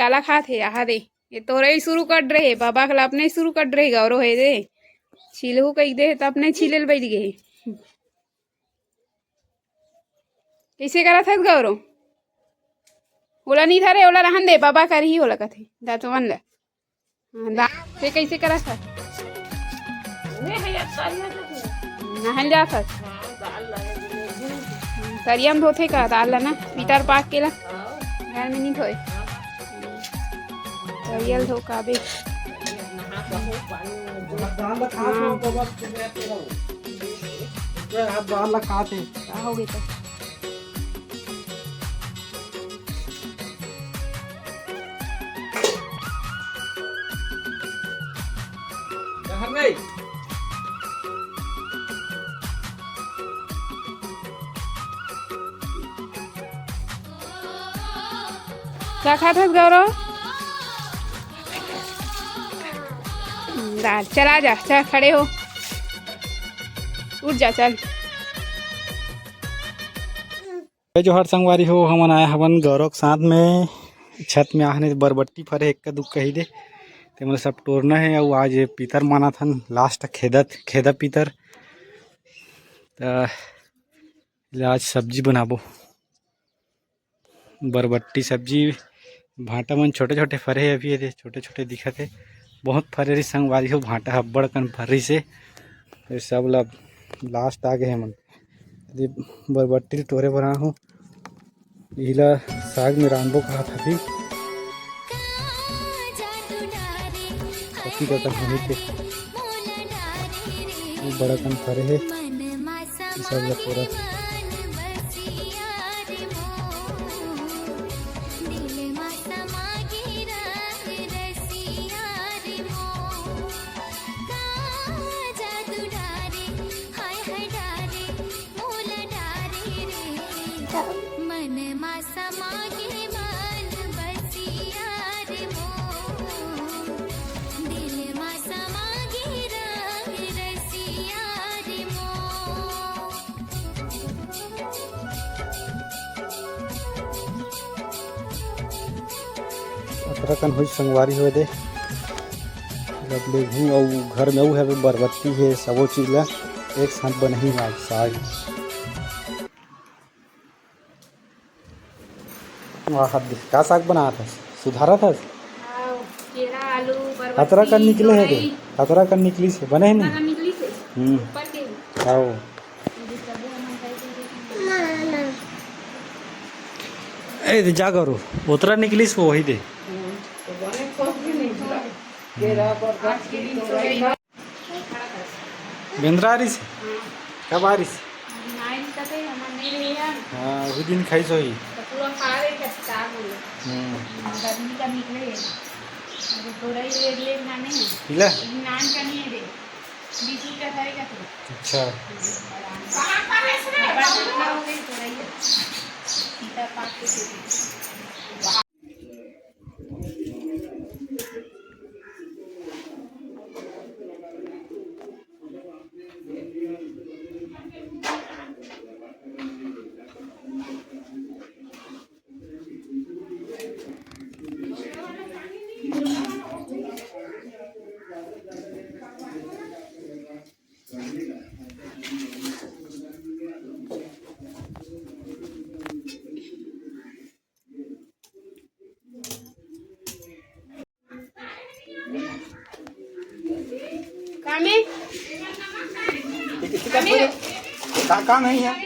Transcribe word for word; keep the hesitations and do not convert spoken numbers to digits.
काला खात हे, आहा दे। ये तोरई शुरू कर रहे, बाबा के ला अपने शुरू कर रहे, गौरव हे दे। छिलहू कह दे हे, त अपने छिले ल बैठ गए हे। कइसे करत हस गौरव? ओला नहीं धरे, ओला रहन दे, बाबा करही ओला कथे, दातवन ला। हाँ, दा-, ते कइसे करत हस? नहल जात हस? सरिया में धोथे का दाल ला ना, पीतर पाक के ला? घर में नहीं धोए। सरिया ल धो काबे। दाल ला खात हो, हाँ। तो बस आप दाल ला खात हे। का हो गए तो? का खात हस गौरव? दाल। चल आ जा, चल खड़े हो, उठ जा, चल। जय जोहार संगवारी हो, हमन आए हवन गौरव के साथ में। छत में आहने बरबट्टी फरे, एक का दुख कही दे, ते मन सब टोरना है। अउ आज ये पीतर मानत हन, लास्ट खेदत, खेदा पीतर। त आज सब्जी बनाबो, बरबट्टी सब्जी। भांटा मन छोटे छोटे फरे हे, अभी ये दे छोटे छोटे दिखत हे। बहुत फरे रही संगवारी हो, भांटा ह अब्बड़ कन फर रही से। ये सब ला लास्ट आ गए हे मन। ये बरबट्टी ल टोरे बर आहूँ, इला साग में रांधबो कहा था भी। पति का कन होही के, ये बड़ा कन फरे हे। सब ल पूरा अतरा कन होई संगवारी हो दे। जब लेगहूँ अउ घर में अउ हवे बरबट्टी हे, सबो चीज ला एक साथ बनही आज साग। वाह, दे, का साग बनात हस? सुधारत हस? हाँ, केरा, आलू, बरबट्टी, अतरा कन निकले हे दे, तोरई। अतरा कन निकलिस हे, बने हे नहीं? अतरा कन निकलिस हे। हम्म। ऊपर के। आओ। ए दे, जा करो, ओतरा निकलिस वो वही दे। बेंदरा आ रहिस? कब आ रहिस? हाँ, वही दिन खाइस होही। हम्म। पीला? अच्छा। कामे? का काम है यहाँ?